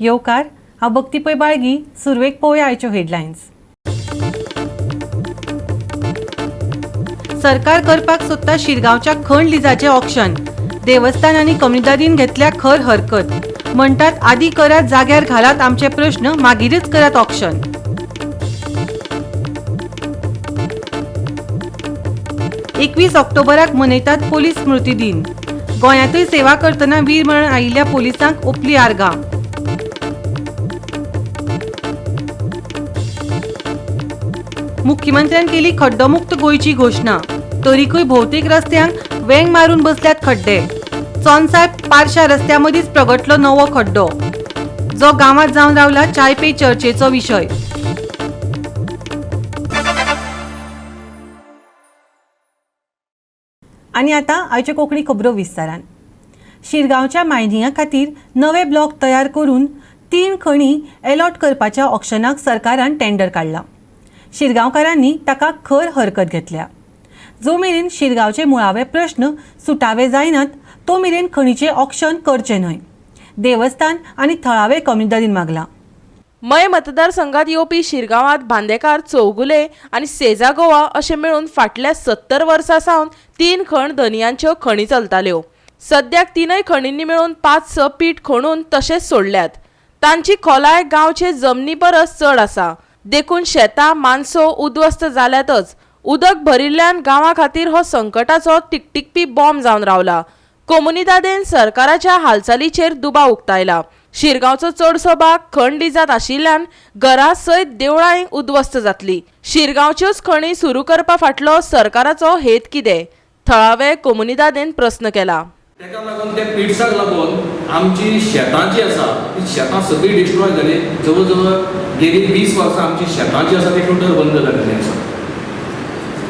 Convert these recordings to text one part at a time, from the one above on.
येवकार, हांव भक्ती पै बाळगी. सुरवेक पळोवया आयच्यो हेडलायन्स. सरकार करपाक सोदता शिरगांवच्या खण लिजाचें ऑक्शन. देवस्थान आनी कम्युनिदादीन घेतल्या खर हरकत. म्हणटात आदी करात, जाग्यार घालात आमचे प्रश्न, मागीरच करात ऑक्शन. 21 ऑक्टोबराक मनयतात पोलीस स्मृती दिन. गोंयांतूय सेवा करतना वीरमरण आयिल्ल्या पोलिसांक ओपली आर्गां. मुख्यमंत्र्यान केली खड्डोमुक्त गोंयची घोशणा, तरीकूय भोवतेक रस्त्यांक वेंग मारून बसल्यात खड्डे. चोनसाय पारशा रस्त्या मदींच प्रगटलो नवो खड्डो, जो गांवांत जावन रावला चाय पे चर्चेचो विशय. आनी आतां आयच्यो कोंकणी खबरो विस्तारान. शिरगांवच्या मायनिंगा खातीर नवे ब्लॉक तयार करून 3 खणी एलॉट करपाच्या ऑक्शनाक सरकारान टेंडर काडला. शिरगांवकारांनी ताका खर हरकत घेतल्या. जो मेरेन शिरगांवचे मुळावे प्रश्न सुटावे जायनात तो मेरेन खणीचें ऑक्शन करचें न्हय, देवस्थान आनी थळावे कम्युनिदादीन मागलां. मय मतदारसंघात येवपी शिरगांवांत बांदेकार, चौगुले आनी सेजा गोवा अशें मेळून फाटल्या 70 वर्सां सावन 3 खण धनयांच्यो खणी चलताल्यो. सद्याक 3 खणींनी मेळून 5-6 पीठ खणून तशेंच सोडल्यात. तांची खोलाय गांवचे जमनी परस चड आसा, देखून शेतां मानसो उद्ध्वस्त जाल्यातच. उदक भरिल्ल्यान गांवा खातीर हो संकटाचो टिकटिकपी बॉम्ब जावन रावला. कोमुनिदादेन सरकाराच्या हालचालीचेर दुबाव उक्तायला. शिरगांवचो चडसो भाग खण लिजात आशिल्ल्यान घरा सयत देवळांय उद्ध्वस्त जातली. शिरगांवच्योच खणी सुरू करपा फाटलो सरकाराचो हेत कितें, थळावे कोमुनिदादेन प्रस्न केला. ताका लागून त्या पिड्साक लागून आमची शेतां जी आसा ती शेतां सगळीं डिस्ट्रॉय जाली. जवळ जवळ गेली 20 वर्सां आमची शेतां जी आसा ती टोटल बंद जाल्ली आसा.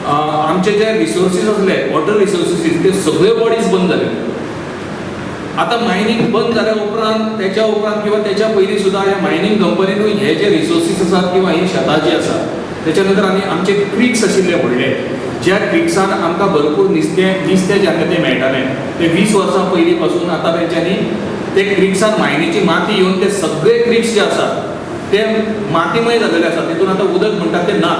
आमचे जे रिसोर्सीस आसले, वॉटर रिसोर्सीस, ते सगळे बॉडीज बंद जाले. आतां मायनींग बंद जाल्या उपरांत, त्याच्या उपरांत किंवा त्याच्या पयलीं सुद्दां ह्या मायनींग कंपनीनूय हे जे रिसोर्सीस आसात किंवा ही शेतां जी आसा, त्याच्या नंतर आनी आमचे क्रिक्स आशिल्ले व्हडले, ज्या क्रिक्सान आमकां भरपूर नुस्तें जें आसा तें मेळटालें, ते 20 वर्सां पयलीं पासून आतां तेंच्यांनी ते क्रिक्सान मायनीची माती येवन ते सगळे क्रिक्स जे आसात ते मातीमय जालेले आसात. तितून आतां उदक म्हणटात तें ना.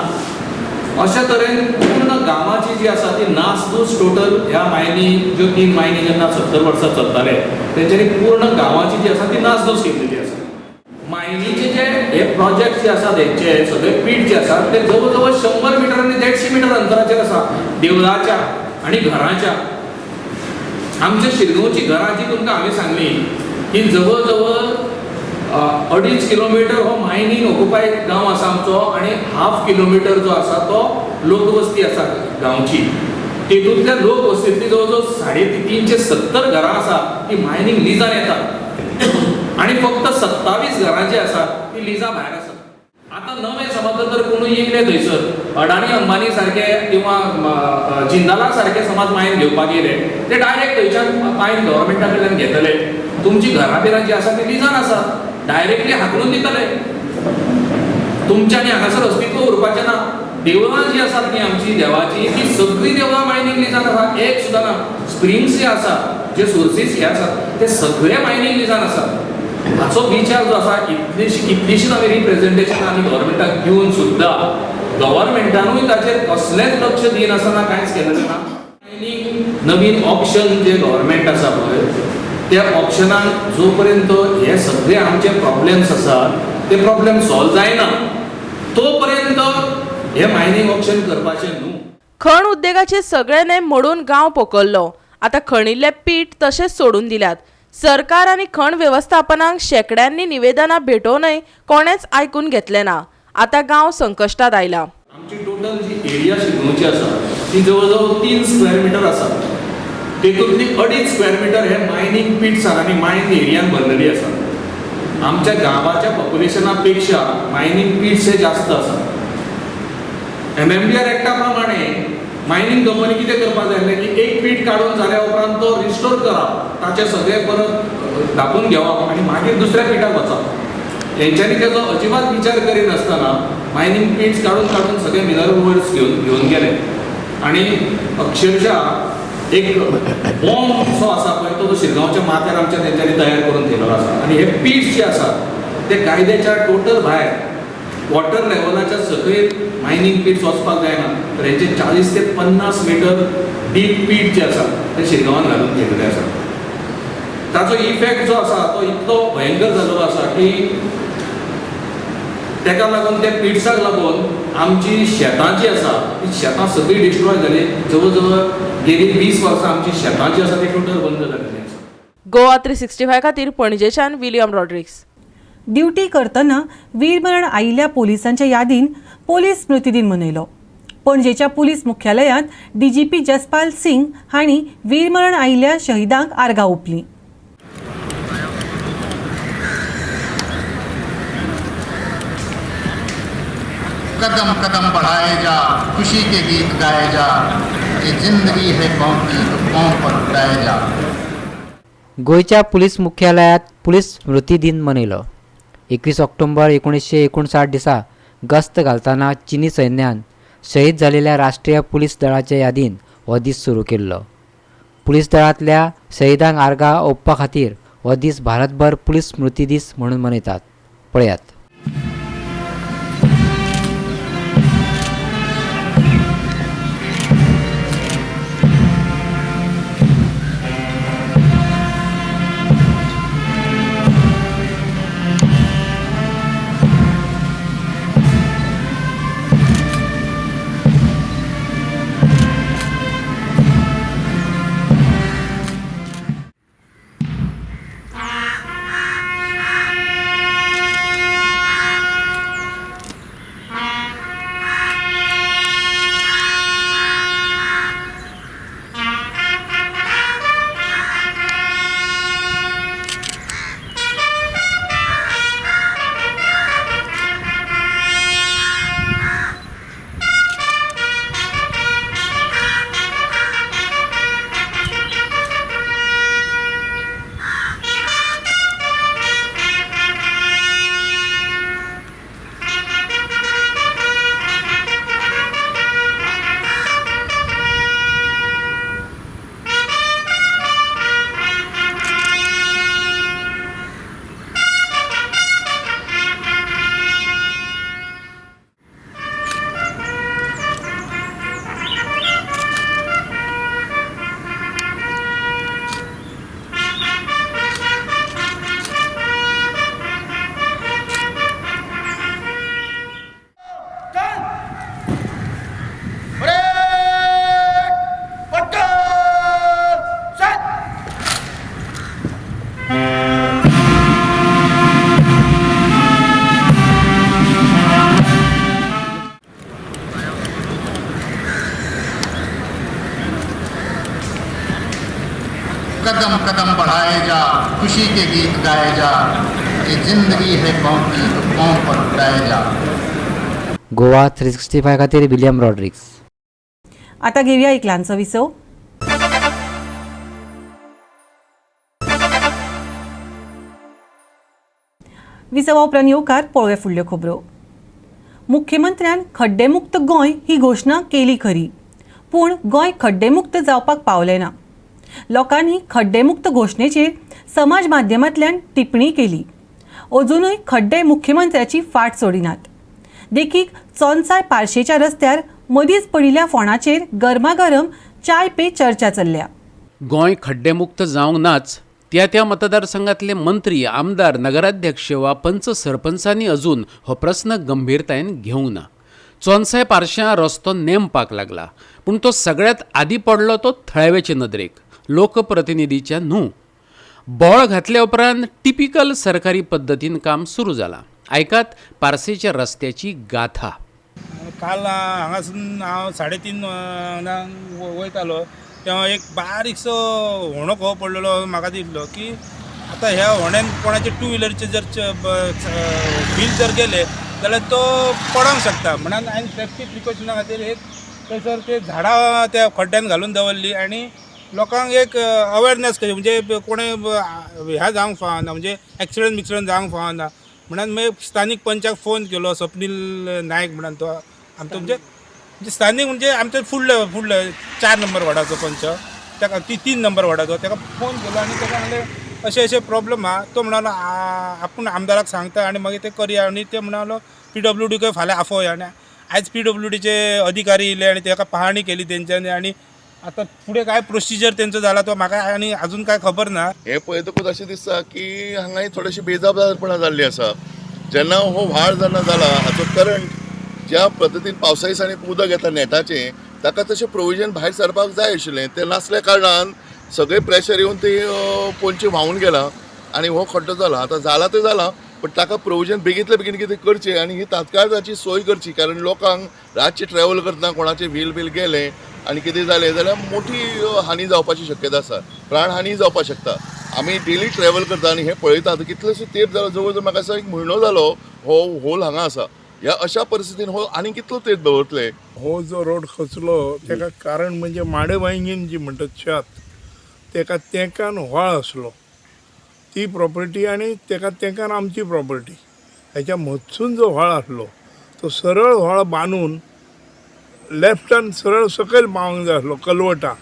अशा तरेन पूर्ण गांवाची जी आसा ती नासधूस टोटल. ह्या मायनी ज्यो 3 मायनी जेन्ना 70 वर्सां चलताले तेंच्यांनी पूर्ण गांवाची जी आसा ती नासधूस केल्लेली आसा. मायनीचे जे हे प्रोजेक्ट जे आसा तेंचे सगळे पीठ जे आसा ते जवळ जवळ 100 मिटर आनी 150 मिटर अंतराचेर आसा देवळाच्या आनी घराच्या. आमच्या शिरगांवची घरां जी तुमकां हांवें सांगली की जवळ जवळ 2.5 किलोमिटर हो मायनींग ऑक्युपायड गांव आसा आमचो आनी 1/2 किलोमिटर जो आसा तो लोकवस्ती आसा गांवची. तेतूंतल्या लोकवस्तींतली जवळ जवळ 370 घरां आसा ती मायनींग लिजान येतात आनी फक्त 27 घरां जी आसा ती लिजा भायर आसा. आतां नवें समज जर कोणूय येयले थंयसर अडाणी अंबानी सारके किंवा जिंदाला सारके समाज मायन घेवपाक येयले, ते डायरेक्ट थंयच्यान मायन गव्हर्मेंटा कडल्यान घेतले. तुमची घरां बिरां जी आसा ती लिजान आसा, डायरेक्टली हाकलून दितले. तुमच्यांनी हांगासर अस्तित्व उरपाचें ना. देवळां जी आसात न्ही आमची देवाची, ती सगळीं देवळां मायनींग लिजान आसा, एक सुद्दां ना. स्प्रिंग्स जे आसा, जे सोर्सीस हे आसात ते सगळे मायनींग लिजान आसात. हाचो विचार जो आसा, कितलीशीच हांवें रिप्रेझेंटेशन आनी गव्हर्मेंटाक दिवन सुद्दां गव्हर्मेंटानूय ताचेर कसलेंच लक्ष दिनासतना कांयच केलेलें ना. मायनींग नवीन ऑप्शन जे गव्हर्मेंट आसा पळय, त्या ऑप्शनाक जो पर्यंत हे सगळे आमचे प्रॉब्लेम्स आसात ते प्रॉब्लेम सॉल्व जायना तो पर्यंत हे मायनींग ऑप्शन करपाचें न्हू. खण उद्देगाचे सगळे नेम मोडून गांव पोकल्लो. आतां खणिल्ले पीठ तशेंच सोडून दिल्यात. सरकार आनी खण वेवस्थापनाक शेकड्यांनी निवेदनां भेटोवनय कोणेच आयकून घेतलें ना. आतां गांव संकश्टात आयला. आमची टोटल जी एरिया शिरगांवची आसा ती जवळ जवळ 3 स्क्वेअर मिटर आसा. तेतूंतली 2.5 स्क्वेअर मिटर हे मायनींग पिट्सान आनी मायन एरियान भरलेली आसा. आमच्या गांवाच्या पॉप्युलेशना पेक्षा मायनींग पिट्स हे जास्त आसा. MMDR एक्टा प्रमाणे मायनींग कंपनी कितें करपाक जाय आसलें की एक पीठ काडून जाल्या उपरांत तो रिस्टोर करप, ताचें सगळें परत धापून घेवप आनी मागीर दुसऱ्या पिठाक वचप. हेंच्यांनी तेजो अजिबात विचार करिनासतना मायनींग पिट्स काडून काडून सगळे मिनरल वर्ड्स घेवन गेले आनी अक्षरशः एक बॉम्ब जो आसा पळय तो शिरगांवच्या माथ्यार आमच्या तेंच्यांनी तयार करून ठेवलेलो आसा. आनी हे पीठ जे आसा ते कायद्याच्या टोटल भायर वॉटर लेवलाच्या सकयल मायनींग पीट्स वचपाक जायना, तर हेंचे 40 ते 50 मिटर डीप पीट जे आसा ते शिरगांवान घालून घेतिल्ले आसा. ताचो इफेक्ट जो आसा तो इतलो भयंकर जाल्लो आसा की ताका लागून त्या पिट्साक लागून आमची शेतां जी आसा ती शेतां सगळीं डिस्ट्रॉय जाली. जवळ जवळ गेली 20 वर्सां आमची शेतां जी आसा ती टोटल बंद जाल्ली आसा. गोवा 365 खातीर पणजेच्यान विलियम रॉड्रिग्स. ड्युटी करतना वीरमरण आयिल्ल्या पोलिसांच्या यादीन पोलीस स्मृती दिन मनयलो. पणजेच्या पोलीस मुख्यालयांत डीजीपी जसपाल सिंग हांणी वीरमरण आयिल्ल्या शहीदांक आर्गां ओंपलीं. कदम कदम बढ़ाए जा, खुशी के गीत गाए जा, ये जिंदगी है कौन की तो कौन पर उड़ाए जा. गोंयच्या पुलीस मुख्यालयात पुलीस स्मृती दिन मनयलो. 21 ऑक्टोबर 1959 दिसा गस्त घालतना चिनी सैन्यान शहीद जालेल्या राष्ट्रीय पुलीस दळाच्या यादीन हो दीस सुरू केल्लो. पुलीस दळांतल्या शहीदांक आर्गां ओंपपा खातीर हो दीस भारतभर पुलीस स्मृती दीस म्हणून मनयतात. पळयात. कदम कदम बढ़ाए जा, खुशी के गीत गाए जा, ये जिंदगी है कौन की तो कौन पर उड़ाए जा. गोवा 365 खातीर विलियम रॉड्रिग्स. आता घेऊया एक ल्हानसो विसव. विसवा उपरांत येवकार पळोवया फुडल्यो खबरो. मुख्यमंत्र्यान खड्डेमुक्त गोंय ही घोशणा केली खरी, पूण गोंय खड्डेमुक्त जावपाक पावलें ना. लोकांनी खड्डेमुक्त घोशणेचेर समाज माध्यमांतल्यान टिप्पणी केली. अजुनूय खड्डे मुख्यमंत्र्याची फाट सोडिनात. देखीक चोनसाय पार्शेच्या रस्त्यार मदींच पडिल्ल्या फोंडाचेर गरमागरम चाय पे चर्चा चल्ल्या. गोंय खड्डेमुक्त जावंक नाच त्या त्या मतदारसंघातले मंत्री, आमदार, नगराध्यक्ष वा पंच सरपंचांनी अजून हो प्रस्न गंभीरतायेन घेवंक ना. चोनसाय पार्श्यां रस्तो नेमपाक लागला, पूण तो सगळ्यांत आदी पडलो तो थळाव्याचे नदरेक, लोकप्रतिनिधीच्या न्हू. बोळ घातल्या उपरांत टिपिकल सरकारी पद्दतीन काम सुरू जालां. आयकात पार्सेच्या रस्त्याची गाथा. काल हांगासून हांव 3:30 वयतालो तेव्हा एक बारीकसो होणो खो पडलेलो म्हाका दिसलो की आतां ह्या होण्यान कोणाचे टू व्हिलरचे जर व्हील जर गेले जाल्यार तो पडोंक शकता. म्हणून हांवें सेफ्टी प्रिकॉशना खातीर एक थंयसर ते झाडां त्या खड्ड्यान घालून दवरली आनी लोकांक एक अवेरनेस कशी, म्हणजे कोणें ह्या जावंक फावना, म्हणजे एक्सिडंट बिक्सिडंट जावंक फावना म्हणून मागीर स्थानीक पंचाक फोन केलो, स्वप्नील नायक म्हणून तो आमचो, म्हणजे स्थानीक म्हणजे आमचे फुडले फुडले 4 नंबर वॉर्डाचो पंच, ताका 3 नंबर वॉर्डाचो, ताका फोन केलो आनी ताका सांगलें अशें अशें प्रॉब्लम आहा. तो म्हणालो आपूण आमदाराक सांगता आनी मागीर ते करया. आनी ते म्हणालो पीडब्ल्यूडीकय फाल्यां आफोवया. आनी आयज पीडब्ल्यूडीचे अधिकारी येयले आनी तेका पाहणी केली तेंच्यांनी. आनी आतां फुडें काय प्रोसिजर तेंचो जाला तो म्हाका आनी अजून काय खबर ना. हें पळयतकूच अशें दिसता की हांगाय थोडेशें बेजबाबदारपणां जाल्लीं आसा. जेन्ना हो व्हाळ जेन्ना जाला हाचो करंट ज्या पद्दतीन पावसा दिसांनी उदक येता नेटाचें ताका तशें प्रोविजन भायर सरपाक जाय आशिल्लें, तें नासल्या कारणान सगळें प्रेशर येवन ती पोनची व्हांवून गेला आनी हो खड्डो जाला. आतां जाला तें जाला, पण ताका प्रोविजन बेगींतल्या बेगीन कितें करचें आनी ही तात्काळ ताची सोय करची, कारण लोकांक रातचें ट्रॅवल करतना कोणाचें व्हील बील गेलें आनी कितें जालें जाल्यार मोठी हानी जावपाची शक्यता आसा, प्राणहानी जावपाक शकता. आमी डेली ट्रॅवल करता आनी हें पळयता. आतां कितलेशे तेंप जालो, जवळ जवळ म्हाका दिसता एक म्हयनो जालो हो होल हांगा आसा. ह्या अशा परिस्थितीन हो आनी कितलो तेंप दवरतले? हो जो रोड खचलो ताका कारण म्हणजे माडेवांयगीन जी म्हणटात शेत तेका तेंकान व्हाळ आसलो ती प्रॉपर्टी आनी तेका तेंकान आमची प्रॉपर्टी हेच्या मदसून जो व्हाळ आसलो तो सरळ व्हाळ बांदून लेफ्टान सरळ सकयल पावंक जाय आसलो कलवटा.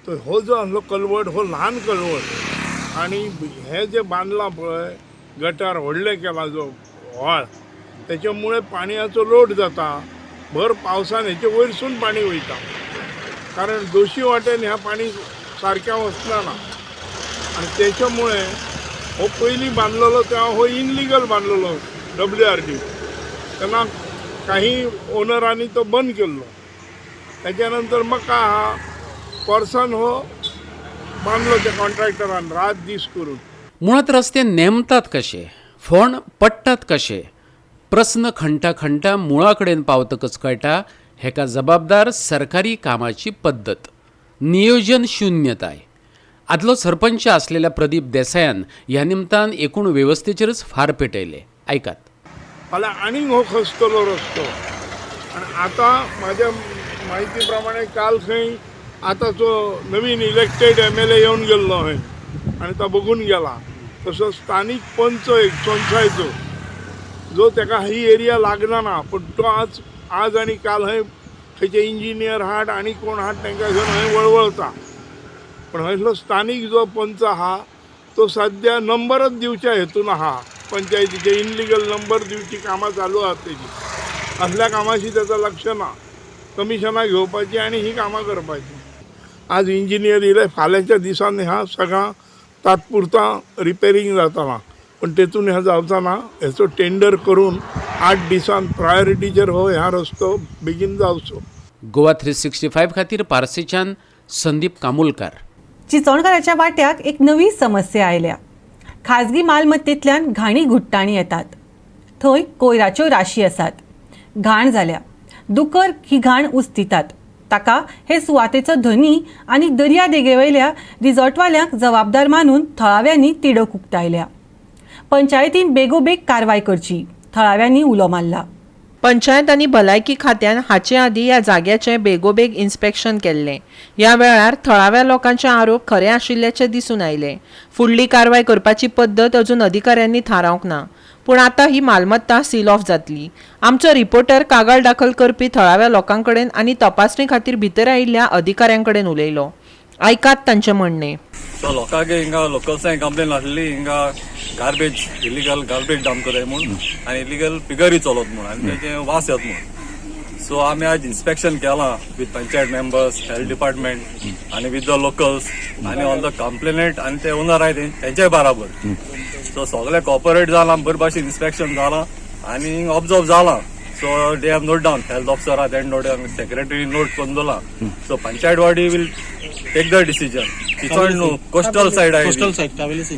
तो हो जो आसलो कलवट हो ल्हान कलवट आनी हे जे बांदलां पळय गटार व्हडलें केलां जो व्हाळ तेच्या मुळे पाणयाचो लोड जाता. भर पावसान हेचे वयरसून पाणी वयता, कारण दोशी वाटेन ह्या पाणी सारकें वचना ना. आनी तेच्या मुळे हो पयलीं बांदलेलो तेन्ना हो इनलिगल बांदलेलो WRD, तेन्ना काही ओनरांनी तो बंद केल्लो. तेच्या नंतर मग काय आहा पर्सन हो बांदलो त्या कॉन्ट्रॅक्टरान रात दीस करून. मुळात रस्ते नेमतात कशे, फोंड पडटात कशे, प्रस्न खणटा खणटा मुळा कडेन पावतकच कळटा हेका जबाबदार सरकारी कामाची पद्दत, नियोजन शून्यताय. आदलो सरपंच आसलेल्या प्रदीप देसायान ह्या निमतान एकूण वेवस्थेचेरच फार पेटयले. आयकात. फाल्यां आनीक हो खसतलो रस्तो. आनी आतां म्हाज्या म्हायती प्रमाणे काल खंय आतांचो नवीन इलेक्टेड MLA येवन गेल्लो खंय आनी तो बघून गेला. तसो स्थानीक पंच एक चोनसायचो जो तेका ही एरिया लागना ना, पूण तो आज आज आनी काल हय खंयचे इंजिनियर हाड आनी कोण हाड तांकां घेवन हय वळवळता. पण हयसलो स्थानीक जो पंच आहा तो सद्या नंबरच दिवच्या हेतून आहा, पंचायतीचे इनलिगल नंबर दिवची कामां चालू आहात तेजी. असल्या कामाशी तेचो लक्ष ना, कमिशनां घेवपाची आनी ही कामां करपाची. आज इंजिनियर येयले, फाल्यांच्या दिसांनी ह्या सगळ्या तात्पुरता रिपेरींग जाता, पण तेतून ह्या जावचा ना. हेचो टेंडर करून 8 दिसान प्रायोरिटीचेर हो ह्या रस्तो बेगीन जावचो. गोवा 365 खातीर पार्सेच्यान संदीप कामुलकार. चिचोणकराच्या वाट्याक एक नवी समस्या आयल्या. खाजगी मालमत्तेंतल्यान घाणी घुट्टाणी येतात, थंय कोयराच्यो राशी आसात, घाण जाल्या, दुकर ही घाण उस्तितात. ताका हे सुवातेचो धनी आनी दर्या देगेवयल्या रिसॉर्टवाल्यांक जबाबदार मानून थळाव्यांनी तिडक उक्तायल्या. पंचायतीन बेगोबेग कारवाय करची, थळाव्यांनी उलो मारला. पंचायत आनी भलायकी खात्यान हाचे आदीं ह्या जाग्याचें बेगोबेग इन्स्पेक्शन केल्लें. ह्या वेळार थळाव्या लोकांचे आरोप खरे आशिल्ल्याचें दिसून आयलें. फुडली कारवाय करपाची पद्दत अजून अधिकाऱ्यांनी थारावंक ना, पूण आतां ही मालमत्ता सील ऑफ जातली. आमचो रिपोर्टर कागाळ दाखल करपी थळाव्या लोकां कडेन आनी तपासणी खातीर भितर आयिल्ल्या अधिकाऱ्यां कडेन उलयलो. आयकात तांचें म्हणणें. सो लोकांक हिंगा लोकल्सांक कंप्लेन आसली हिंगा गार्बेज इलिगल गार्बेज डंप करताय म्हूण आनी इलिगल पिगरी चलत म्हूण आनी तेजे वास येत म्हूण. सो आमी आज इन्स्पेक्शन केलां with panchayat members, health department आनी विथ the locals आनी ऑल the complainant आनी ते ओनर आहाय तेंच्याय बराबर. सो सगळे कॉपरेट जालां, बरे भाशेन इन्स्पेक्शन जालां आनी ऑब्जर्व जालां. So they have note down, health officer आहा तेणें नोट डावन, सेक्रेटरी नोट करून दवरलां. So panchayat body will take the decision. Chichon न्हू कोस्टल सायड आहा, कोस्टल सायड कावेलेसी,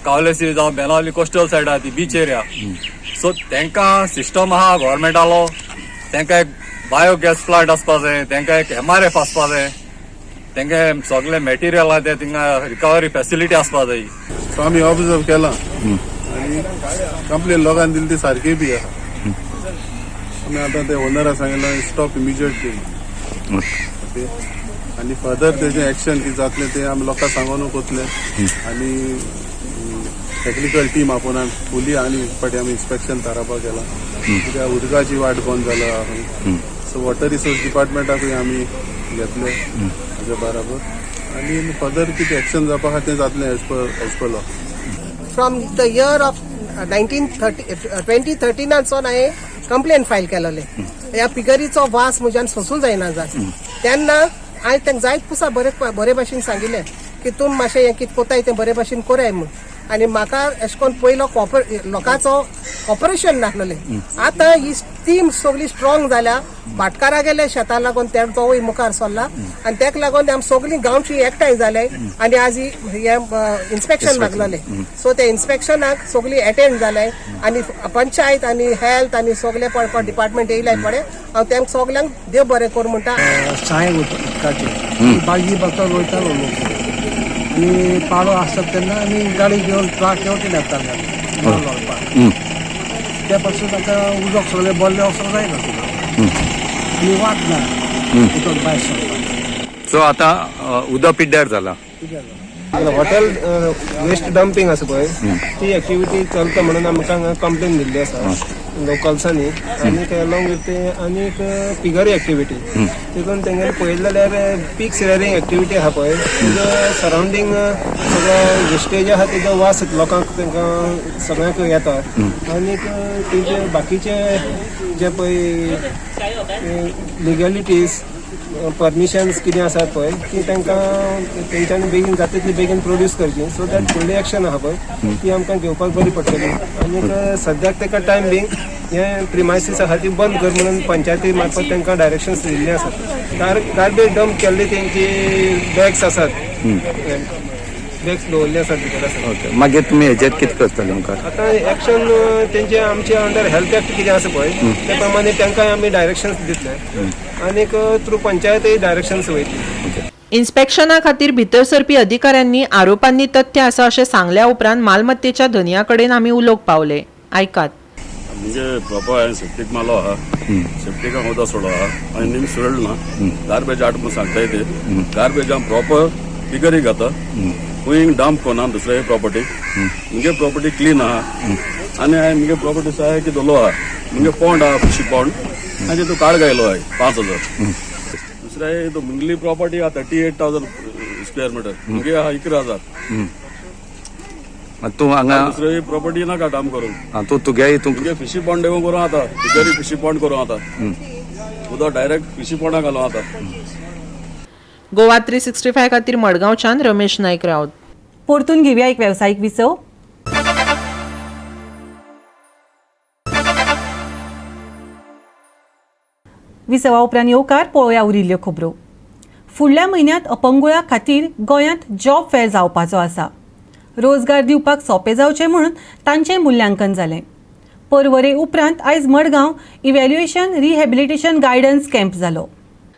कावलेसी जावं बेनावली कोस्टल सायड आहा ती बीच एरिया. सो तांकां सिस्टम आहा गव्हर्मेंटालो, तांकां एक बायो गॅस प्लांट आसपा जाय, तांकां एक MRF आसपा जाय, तांकां सगळें मटेरियल आहा तें थिंगा रिकवरी फेसिलिटी आसपा जाय. सो आमी ऑब्जर्व केलां आनी कंप्लेन लोकांनी दिली ती सारकी बी आहा. आमी आतां ते ओनरा सांगिल्लें स्टॉप इमिजिएटली, ओके, आनी फर्दर तेजें एक्शन कितें जातलें तें आमी लोकांक सांगोनूच वतले. आनी टेक्निकल टीम आपोवन आमी फुली आनी एक फावटी आमी इन्स्पेक्शन थारावपाक केलां, कित्याक उदकाची वाट बंद जाला. सो वॉटर रिसोर्स डिपार्टमेंटाकूय आमी घेतले हाज्या बराबर. आनी फर्दर कितें एक्शन जावपा आहा तें जातलें as per law. From the year of 2013 सावन हांवें कंप्लेन फायल केलेले. ह्या पिगरीचो वास म्हज्यान सोंसूं जायना जाय. तेन्ना हांवें तांकां जायत पुसा बरे बरे भाशेन सांगिल्लें की तुमी मातशें हें कितें कोताय तें बरे भाशेन कोराय म्हूण. आनी म्हाका एशें कोन्न पयलो कॉपर लोकांचो कॉपरेशन नासलेलें. आतां ही टीम सगळी स्ट्रॉंग जाल्या. भाटकारा गेले शेता लागून ते तोवूय मुखार सरला आनी तेका लागून आमी सगळीं गांवची एकठांय जाले आनी आज ही हें इन्स्पेक्शन मागलेलें. सो ते इन्स्पेक्शनाक सगळीं एटेंड जाले आनी पंचायत आनी हेल्थ आनी सगळे पळय पळय डिपार्टमेंट येयले पळय. हांव तेंका सगल्यांक देव बरें करूं म्हणटा. साय उदकाचेर बागी बसता वयतालो लोक आनी पाडो आसता तेन्ना आमी गाडी घेवन ट्रक घेवन येताले आमी माल व्हरपाक. ते पासून ताका उदक सगळें बल्लें वचोंक जायना तुका आनी वाट ना उदक भायर सरपाक. सो आतां उदक पिड्ड्यार जाला. हॉटेल वेस्ट डंपिंग आसा पळय, ती एक्टिविटी चलता म्हणून आमकां हांगा कंप्लेन दिल्ली आसा लोकल्सांनी. आनी अलॉंग विथ ते आनी एक पिगरी एक्टिविटी. तितून तेंगेले पळयलें जाल्यार पिग्स रेअरिंग एक्टिविटी आहा पळय, तेजो सरावंडींग सगळो वेस्टेज आहा, तेजो वास लोकांक तांकां सगळ्यांक येता. आनीक तेजे बाकीचे जे पळय लिगलिटीज, परमिशन्स कितें आसात पळय, ती तांकां तेंच्यांनी बेगीन जाता तितली बेगीन प्रोड्यूस करची, सो that फुडली एक्शन आहा पळय ती आमकां घेवपाक बरी पडटली. आनीक सद्याक ताका टायम बींग हे प्रिमायसीस आहा ती बंद कर म्हणून पंचायती मार्फत तांकां डायरेक्शन्स दिल्ली आसात. गार्बेज डंप केल्ले तेंची बॅग्स आसात, बॅग्स दवरले आसात भितर आसात. ओके, मागीर तुमी हेजेर कितें करतले मुखार? आतां एक्शन तेंचे आमचे अंडर हेल्थ एक्ट कितें आसा पळय, ते प्रमाणे तांकां आमी डायरेक्शन्स दितले आनीक थ्रू पंचायतय डायरेक्शन्स वयतली. इन्स्पेक्शना खातीर भितर सरपी अधिकाऱ्यांनी आरोपांनी तथ्य आसा अशें सांगल्या उपरांत मालमत्तेच्या धनया कडेन आमी उलोवंक पावले. आयकात. म्हणजे प्रॉपर हांवें सेप्टीक मारलो आहा, सेप्टिकाक उदक सोडलो आहा आनी निम सुरळ ना. गार्बेज हाड म्हूण सांगताय ते गार्बेज हांव प्रॉपर पिगरी घाता, खंय डंप कोना दुसरे प्रॉपर्टी. मुगे प्रॉपर्टी क्लीन आहा आनी हांवें मुगे प्रॉपर्टी सारकी धरलो आहा. मुगे पॉन्ड आहा, फिशी पॉन्ड, आनी तितून काड घायलो आहा 5,000. दुसरे तो मुगली प्रॉपर्टी आहा 38,000 स्क्वेअर मिटर, मुगे आहा 11,000. तूं हांगा दुसरे प्रॉपर्टी नाका डंप करून. आं, तूं तुगे हितून तुगे फिशी पॉन्ड येवन करूं आता, पिगरी फिशी पॉन्ड करूं आता, उदक डायरेक्ट फिशी पॉन्डा घालूं आता. गोवा 365 खातीर मडगांवच्यान रमेश नायक राऊत. परतून घेवया एक वेवसायीक विसव. विसवा उपरांत येवकार. पळोवया उरिल्ल्यो खबरो. फुडल्या म्हयन्यांत अपंगुळा खातीर गोंयांत जॉब फेअर जावपाचो आसा. रोजगार दिवपाक सोंपें जावचें म्हणून तांचें मुल्यांकन जालें. परवरे उपरांत आयज Madgaon evaluation rehabilitation guidance camp जालो.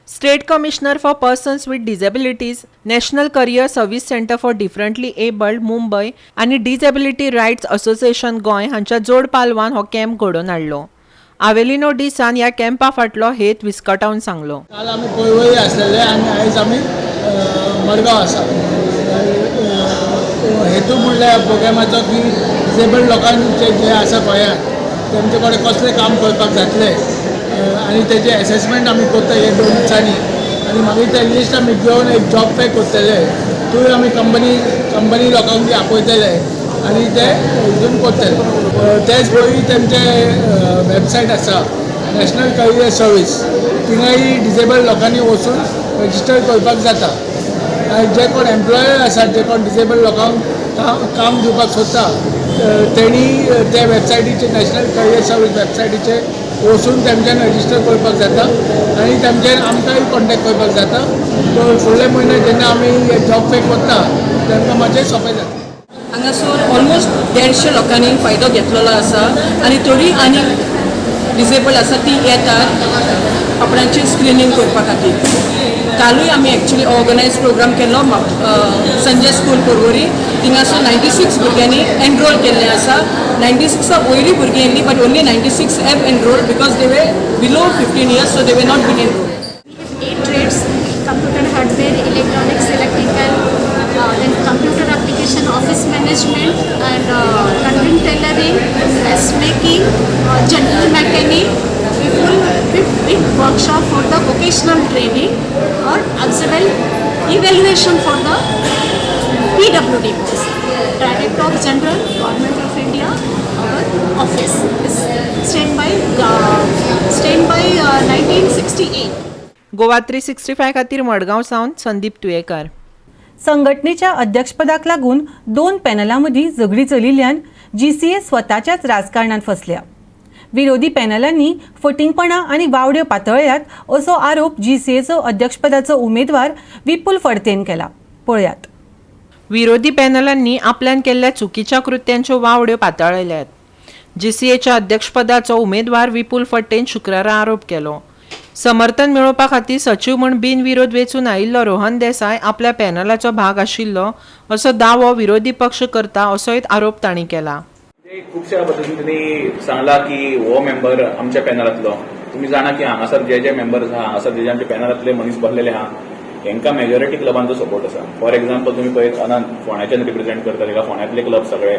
State Commissioner for Persons with Disabilities, National Career Service Centre for Differently Abled, Mumbai आनी डिजेबिलिटी रायट्स असोसिएशन गोंय हांच्या जोड पालवान हो कॅम्प घडोवन हाडलो. आवेलिनो डिसान ह्या कॅम्पा फाटलो हेत विस्कटावन सांगलो. काल आमी पर्वरी आसलेले आनी आयज आमी मडगांव आसा. हेतू म्हणल्यार प्रोग्रामाचो की डिसेबल्ड लोकांचे जे आसा गोंयांत, तेमचे कडेन कसलें काम करपाक जातलें आनी तेजें एसेसमेंट आमी करता हे 2 दिसांनी आनी मागीर तें लिस्ट आमी घेवन एक जॉब फेअर करतले. थंय आमी कंपनी लोकांक बी आपयतले आनी ते हितून करतले. तेच पयलीं तेमचे वेबसायट आसा नॅशनल करियर सर्वीस, थिंगाय डिसेबल्ड लोकांनी वचून रजिस्टर करपाक जाता. आनी जे कोण एम्प्लॉयर आसात, जे कोण डिसेबल्ड लोकांक काम दिवपाक सोदता, तेणी त्या वेबसायटीचेर, नॅशनल करियर सर्वीस वेबसायटीचेर वचून तेमच्यान रजिस्टर करपाक जाता आनी तेमच्यान आमकांय कॉन्टेक्ट करपाक जाता. सो फुडले म्हयने जेन्ना आमी जॉब फेअर करता, तेमकां मातशें सोंपें जाता. हांगासर ऑलमोस्ट 150 लोकांनी फायदो घेतलेलो आसा आनी थोडीं आनी डिसेबल्ड आसा ती येतात आपणाचें स्क्रिनींग करपा खातीर. कालूय आमी एक्चुली ऑर्गनायज प्रोग्राम केल्लो संजय स्कूल पर्वरी, थिंगासर 96 भुरग्यांनी एनरोल केल्लें आसा. 96 वयली भुरगीं येयल्ली, but only 96 have enrolled because they were below 15 years, so they were not been enrolled. Eight trades: computer hardware, electronics, electrical, then computer application, office management, and content tailoring, dress making, general mechanic. We full big, big workshop for the vocational training or as well. evaluation for the PWD post. Director of General, Government of India, our office is stand by 1968. Goa 365 खातीर मडगांव सावन संदीप तुयेकर. संघटनेच्या अध्यक्षपदाक लागून दोन पॅनलां मदीं झगडी चलिल्ल्यान GCA स्वताच्याच राजकारणांत फसल्या. विरोधी पॅनलांनी फटिंगपणां आनी वावड्यो पातळ्ळ्यात असो आरोप जीसीएचो अध्यक्षपदाचो उमेदवार विपुल फडतेन केला. पळयात. विरोधी पॅनलांनी आपल्यान केल्ल्या चुकीच्या कृत्यांच्यो वावड्यो पातळ्ळ्यात. जीसीएच्या अध्यक्षपदाचो उमेदवार विपुल फडतेन शुक्रारा आरोप केलो. समर्थन मेळोवपा खातीर सचीव म्हूण बिनविरोध वेंचून आयिल्लो रोहन देसाय आपल्या पॅनलाचो भाग आशिल्लो असो दावो विरोधी पक्ष करता असोय आरोप तांणी केला. खुबश्या पद्दतीन त्यांनी सांगला की हो मेंबर आमच्या पॅनलांतलो. तुमी जाणा की हांगासर जे जे मेंबर्स आहा, हांगासर जे जे आमच्या पॅनलांतले मनीस बसलेले आहा, हेंकां मेजॉरिटी क्लबांचो सपोर्ट आसा. फॉर एक्झाम्पल तुमी पळयत अनंत फोंड्याच्यान रिप्रेझेंट करता, तेका फोंड्यांतले क्लब सगळे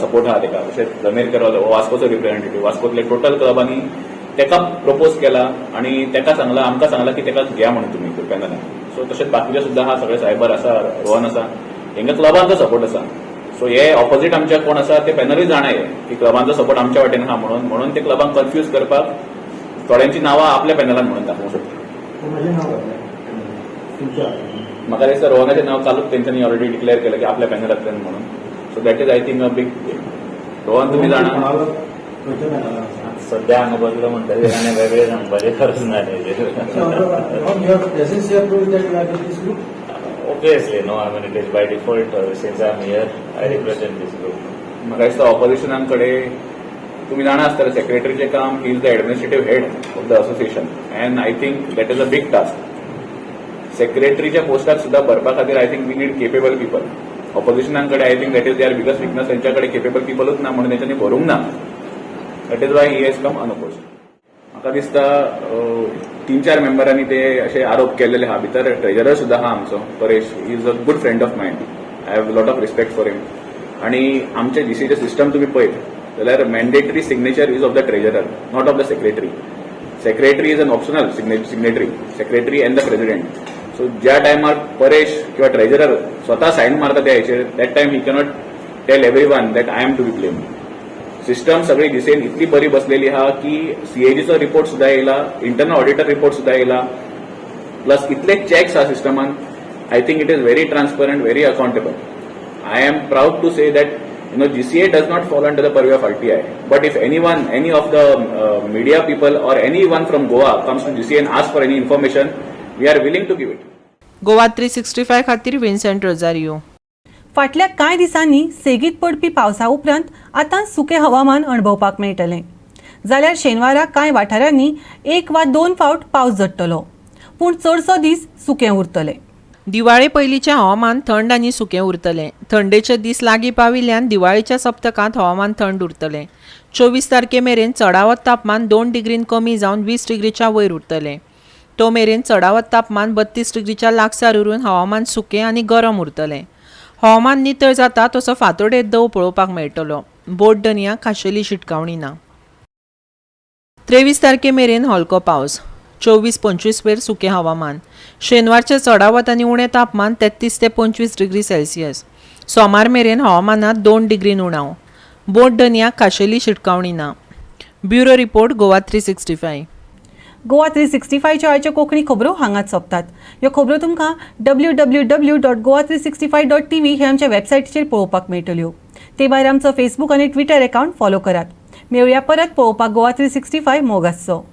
सपोर्ट आहा तेका. तशेंच जमीर केरॉल हो वास्कोचो रिप्रेझेंटेटिव्ह, वास्कोतले टोटल क्लबांनी तेका प्रपोज केला आनी तेका सांगला, आमकां सांगला की तेका घ्या म्हणून तुमी पॅनलान. सो तशेंच बाकीचे सुद्दां आहा, सगळे सायबर आसा, रोहन आसा, हेंकां क्लबांचो सपोर्ट आसा. सो हे ऑपोजीट आमच्या कोण आसा ते पॅनलूय जाणा हे की क्लबांचो सपोर्ट आमच्या वाटेन आहा म्हणून, म्हणून ते क्लबांक कन्फ्यूज करपाक थोड्यांची नांवां आपल्या पॅनलान म्हणून दाखोवंक सोदता. म्हाका दिसता रोहनाचें नांव कालूच तेंच्यांनी ऑलरेडी डिक्लेअर केलें की आपल्या पॅनलांतल्यान म्हणून. So that is I think a big. Rohan तुमी जाणा सध्या हांगा बसलो म्हणटकीर आनी वेगळें सांगपाचें गरज ना तेजेर. Obviously, no, I mean, it is by default, since I am here, I represent this group. म्हाका दिसता ऑपोजिशनां कडेन तुमी जाणा आसतले सेक्रेटरीचें काम, he is the administrative head of the association and I think that is a big task. सेक्रेटरीच्या पोस्टाक सुद्दां भरपा खातीर I think we need capable people. ऑपोजिशनां कडेन I think that is their biggest weakness. तेंच्या कडेन केपेबल पिपलूच ना म्हणून तेंच्यांनी भरूंक ना. That is why he has come unopposed. म्हाका दिसता 3-4 मेंबरांनी ते अशे आरोप केलेले आहा. भितर ट्रेजरर सुद्दां आहा आमचो Paresh, he is a good friend of mine, I have lot of respect for him. आनी आमचे जीसीएचे सिस्टम तुमी पळयत जाल्यार mandatory signature is of the treasurer, not of the secretary. Secretary is an optional signatory, secretary and the president. So ज्या टायमार परेश किंवा treasurer स्वता sign मारता त्या हेचेर, that time he cannot tell everyone that I am to be blame. System सगळी GCN इतली बरी बसलेली आहा की सीएजीचो रिपोर्ट सुद्दां येयला, इंटरनल ऑडिटर रिपोर्ट सुद्दां येयला, प्लस इतले चॅक्स आहा सिस्टमान. I think it is very transparent, very accountable. I am proud to say that GCA does not fall under the purview of RTI. But if anyone, any of the media people or anyone from Goa comes to GCA and asks for any information, we are willing to give it. Goa 365 खातीर Vincent Rosario. फाटल्या कांय दिसांनी सेगीत पडपी पावसा उपरांत आतां सुकें हवामान अणभवपाक मेळटलें. जाल्यार शेनवारा कांय वाठारांनी 1 वा 2 फावट पावस झडटलो, पूण चडसो दीस सुकें उरतलें. दिवाळे पयलींचें हवामान थंड आनी सुकें उरतलें. थंडेचे दीस लागीं पाविल्ल्यान दिवाळेच्या सप्तकांत हवामान थंड उरतलें. 24 तारखे मेरेन चडावत तापमान 2 डिग्रीन कमी जावन 20 डिग्रीच्या वयर उरतलें. तो मेरेन चडावत तापमान 32 डिग्रीच्या लागसार उरून हवामान सुकें आनी गरम उरतलें. हवामान नितळ जाता तसो फांतोडेर दव पळोवपाक मेळटलो. बोट दर्याक खाशेली शिटकावणी ना. 23 तारखे मेरेन हलको पावस. 24-25 वेर सुकें हवामान. शेनवारचें चडावत आनी उणें तापमान 33 ते 25 डिग्री सेल्सियस. सोमार मेरेन हवामानांत 2 डिग्रीन उणाव. बोट दर्याक खाशेली शिटकावणी ना. Bureau report, Goa 365. Goa 365च्यो आयच्यो कोंकणी खबरो हांगाच सोंपतात. ह्यो खबरो तुमकां www.goa365.tv हे आमच्या वेबसायटीचेर पळोवपाक मेळटल्यो. ते भायर आमचो फेसबूक आनी ट्विटर अकावंट फॉलो करात. मेळुया परत पळोवपाक गोवा 365. मोग आसचो.